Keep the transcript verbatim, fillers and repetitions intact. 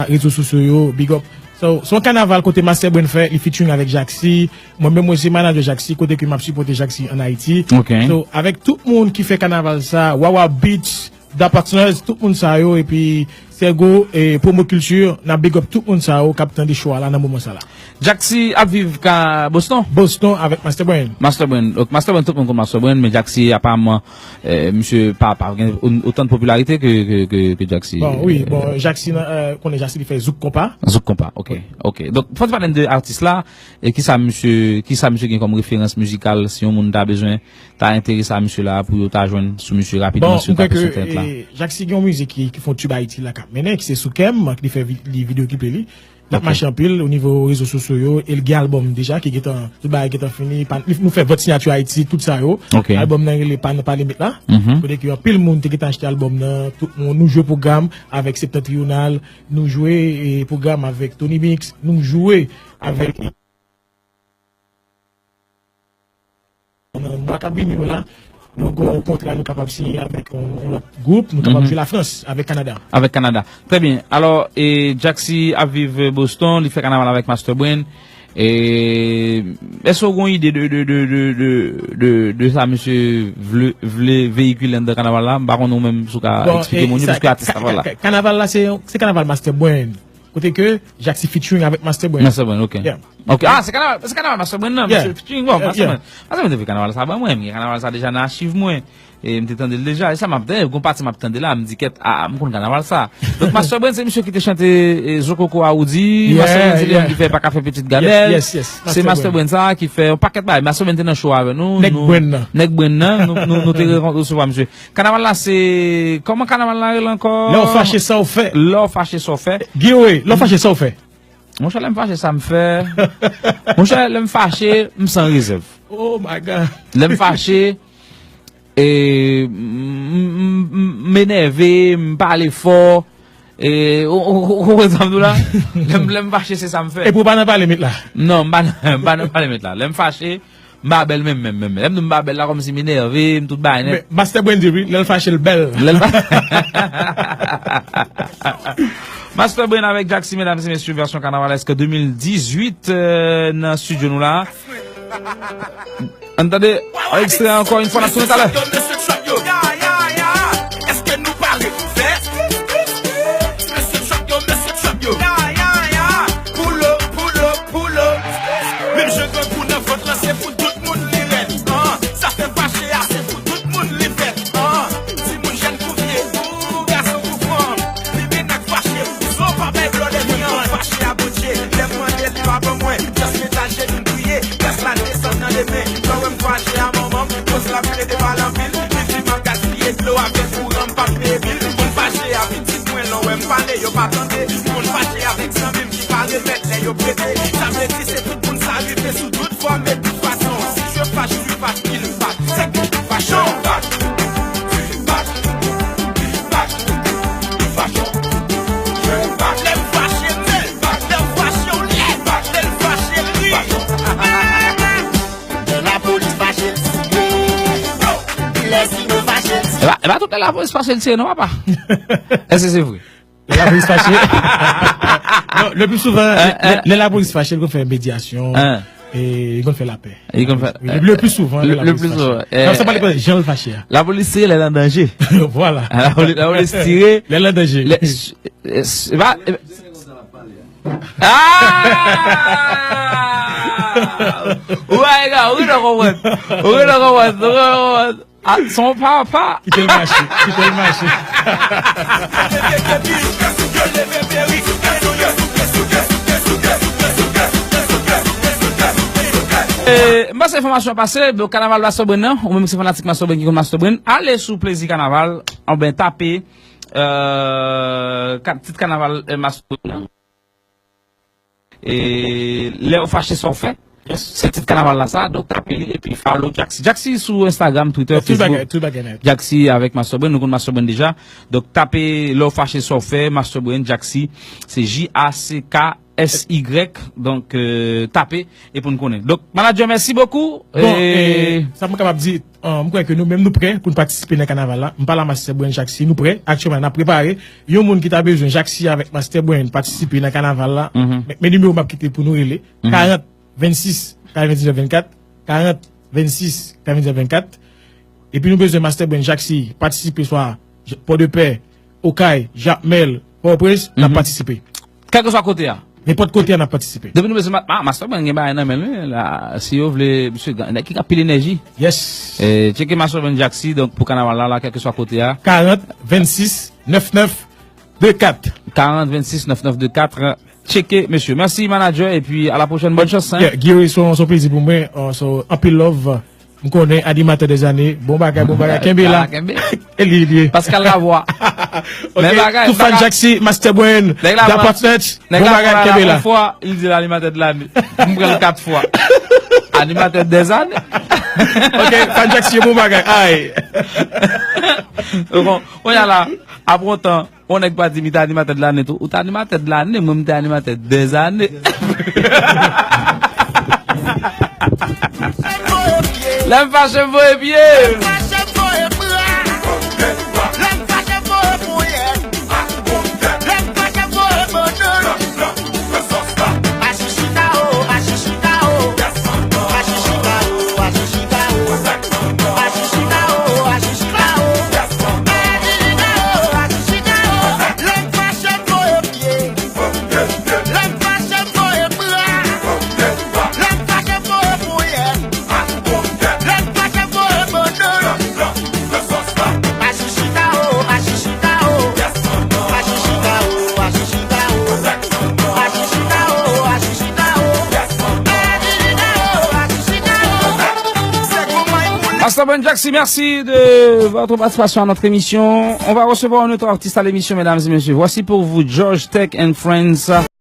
rezo sosyo yo, big up. So, se yon kanaval kote Master Brain fè, li featuring avèk Jacksy. Mwen menm, mwen se manager Jacksy, kote ke m ap sipòte Jacksy ann Ayiti. Ok. So, avèk tout moun ki fè kanaval sa, Wawa Beats, Da Partners, tout moun sa yo, epi Sergo, e Promo Culture, n ap big up tout moun sa yo k ap tande show a la nan moman sa la. Jacksy ap viv ka Boston? Boston avèk Master Brain. Master Brain. Ok, Master Brain, tout moun konn Master Brain, men Jacksy, apaman, eh, misye pa, pa gen o- otan de popilarite ke, ke, ke, ke Jacksy. Bon, wi, bon, Jacksy, nan, euh, konnen Jacksy li fè Zouk Konpa. Zouk Konpa, ok. Ok. Donk, fò n pale de atis la, e kisa misye, kisa misye gen kòm referans mizikal, si yon moun ta bezwen, ta enterese a misye la, pou yo ta jwenn sou misye rapidman, Bon, si yo m ta kwè ke pase sou entènèt la. eh, Jacksy gen yon mizik ki, ki fè yon tube Ayiti la k ap mennen, ki se Sou Kè m, ki li fè vi- li videyo klip li. L ap Ok. mache anpil o nivo rezo sosyo yo, e l gen albòm deja, ki gentan, tout bagay gentan fini, pa- nou fè vant siyati Ayiti, tout sa yo. Ok. Albòm nan rele Pa Nan Pa Limit la. Mhm. Kote ke anpil moun te gentan achte albòm nan, tout moun, nou jwe pwogram avèk Septentrional, nou jwe eh, pwogram avèk Tony Mix, nou jwe avèk nan mwa k ap vini yo la, nou gen yon kontra nou kapab siyen avèk yon, yon lòt gwoup, nou kapab Mhm. jwe Lafrans, avèk Kanada. Avèk Kanada. Trè byen. Alò, e Jacksy ap viv Boston, li fè kanaval avèk Master Brain. E èske w gen yon ide de, de, de, de, de, de, de sa misye vle, vle veyikile anndan kanaval la? M pa konnen ou menm si w ka Bon, eksplike e, moun yo, sa- piske atis la ka- pa la. ka- Kanaval la, se, se kanaval Master Brain. Kote ke Jacksy featuring avèk Master Brain. Master Brain, ok. Yeah. Ok. Ah, se kanaval, se kanaval Master Brain nan, Yeah. misye featuring, bon, Yeah, Master yeah. Brain. Master Brain te fè kanaval sa, ban mwen, m gen kanaval sa deja nan achiv mwen. E m te tande l deja, e sa m ap tande, gon pati m ap tande la, m di kèt, ah, m konn kanaval sa. Donk Master Brain se misye ki te chante eh, Zokoko a Roody, Yeah, Master Brain se li yeah. menm ki fè Pa Ka Fè Pitit Gade L. Yes, yes, yes. Se Master Brain sa ki fè yon pakèt bagay. Master Brain te nan show avè nou. Nèg nou- Brain nan. Nèg Brain nan, nou, nou, nou te re- resevwa misye. Kanaval la se, kòman kanaval la rele ankò? Lè w fache, sa w fè. Lè w fache, sa w fè. Giwe, lè w fache, sa w fè. Monchè, lè m fache, sa m fè. Monchè, lè m fache, m san rezèv. Oh my God. Lè m fache, e, m, m, m, m enève, m pale fò. E, ou, ou, ou, ou konprann sa m di w la? Lè m, lè m fache, se sa m fè. Epi w pa nan pale met la. Non, m pa nan, m pa nan pale met la. Lè m fache, m pa bèl menm, menm, menm. Lè m di m pa bèl la, kòmsi m enève, m tout bagay nèt. Men Master Brain di wi, lè l fache, l bèl. Lè l pa- Master Brain avèk Jacksy, medam e mesye, vèsyon kanavalèsk de mil dizuit, euh, nan estidyo nou la. Ann tande, yon ekstrè ankò yon fwa, n ap tounen talè. Èske nou pare pou fè? Mesye trap yo, mesye trap yo. Ya, ya, ya. Pull up, pull up, pull up. Menm jan grangou nan vant lan, se pou tout moun li rèd. Ah, sa fè fache a, se pou tout moun li fèt. Ah, timoun jèn kou vye, pou gason kou fanm. Li vin ak fache, zo pa bay blòdè viyann. Fache a Bondye, lè m mande li pa ban mwen. Just met ajenou m priye, gras la desann nan de men. Lè w wè m fache a manman m, koz l ap plede pale anpil. Li di m ap gaspiye dlo avèk kouran, m p ap peye bil. Moun fache a pitit mwen, lè w wè m pale, yo pa tande. Moun fache avèk zanmi m ki pa remèt lè yo prete. Sa vle di se tout moun sa rive sou tout fòm, men tout fason. Si je fâche, tu fâche, il fâche. Se tout fason. Fâche, fâche, fâche, fâche. Lè m fache, men, lè m fache, w lè, lè l fache, l ri. Lè lapolis fache, l tiye. Lè sino fache, l tiye. E pa, e pa tout lè lapolis fache l tiye, non, papa. Èske se vre? Lè lapolis fache. Non, le pli souvan, lè, lè lapolis fache, li konn fè medyasyon. Hein. E li konn fè lapè. Li konn fè- Wi, le, le pli souvan, le- lè le lapolis pli fache. souvan, Nan, eh, sa pale pa jan l fache a. Lapolis tire lè l an danje. Vwala. Lapolis, lapolis tire. Lè l an danje. Lè- s- s- se pa- Ah! Ou pa ega, ou gentan konprann. Ou gentan konprann, ou gentan konprann. Ah, se yon papa. Kite l mache, kite l mache. Eh, m panse enfòmasyon an pase, donk kanaval Master Brain nan, ou menm ki se fanatik Master Brain ki konn Master Brain, ale sou Plezi Kanaval, oubyen tape, euh, ka- tit kanaval, eh, Master Brain nan. E lè w fache, sa w fè? Yes, se tit kanaval la sa, donk tape li epi follow Jacksy. Jacksy sou Instagram, Twitter, tout bagay, Facebook. Tout bagay nèt. Jacksy avèk Master Brain, nou konn Master Brain deja. Donk tape lè w fache sa w fè, Master Brain, Jacksy, se J A C K S Y, donk euh, tape e pou n konnen. Donk, manager, mèsi bokou. Bon, e e sa mwen kapab di, euh, mwen kwè ke nou menm nou prè pou n patisipe nan kanaval la. M pale a Master Brain Jacksy, nou prè. Aktyèlman, n ap prepare. Yon moun ki ta bezwen Jacksy avèk Master Brain patisipe nan kanaval la, men men nimewo m ap kite pou nou rele, karant vennsis katrevendiznèf vennkat, karant vennsis katrevendiznèf vennkat. Epi nou bezwen Master Brain Jacksy patisipe swa J- Pòdepè, Okay, Jakmèl, Pòtoprens, n ap patisipe. Kèlkeswa kote a. Nenpòt kote a n ap patisipe. Depi nou bezwen ma- ma- Master Brain gen bagay nan men l, wi, la, si yo vle, misye, gen- nèg ki ka pile enèji. Yes. E, tcheke Master Brain Jacksy, donk, pou kanaval la, la, kèlkeswa kote a. Karant vennsis nèf nèf de kat. Karant vennsis nèf nèf de kat. Tcheke, mesye. Mèsi, manager, epi a la pwochèn. Bòn chans, hein. Yeah, Guy, se yon se yon plezi pou mwen. Euh, so, anpil love. M konnen animatè dèzane. Bon bagay, bon bagay. Kenbe la. Kenbe. E li, li ye. Pascal Lavoie. Ok, men bagay, tout fan bagay. Jacksy, Master Brain, nèg la Da pran- Partners. Nèg bon la bagay, pran kenbe la. Yon fwa, li di l animatè de lane. M pran l kat fwa. Animatè dèzane. Ok, fan Jacksy, bon bagay. Ay. Bon, kounye a la, apre yon tan, yon nèg pa di m li te animatè de lane tou. Ou te animatè de lane, mwen m te animatè dèzane. Lè m fache m voye pye. Master Brain Jacksy, merci de votre participation à notre émission. On va recevoir un autre artiste à l'émission, mesdames et messieurs. Voici pour vous George Tech and Friends.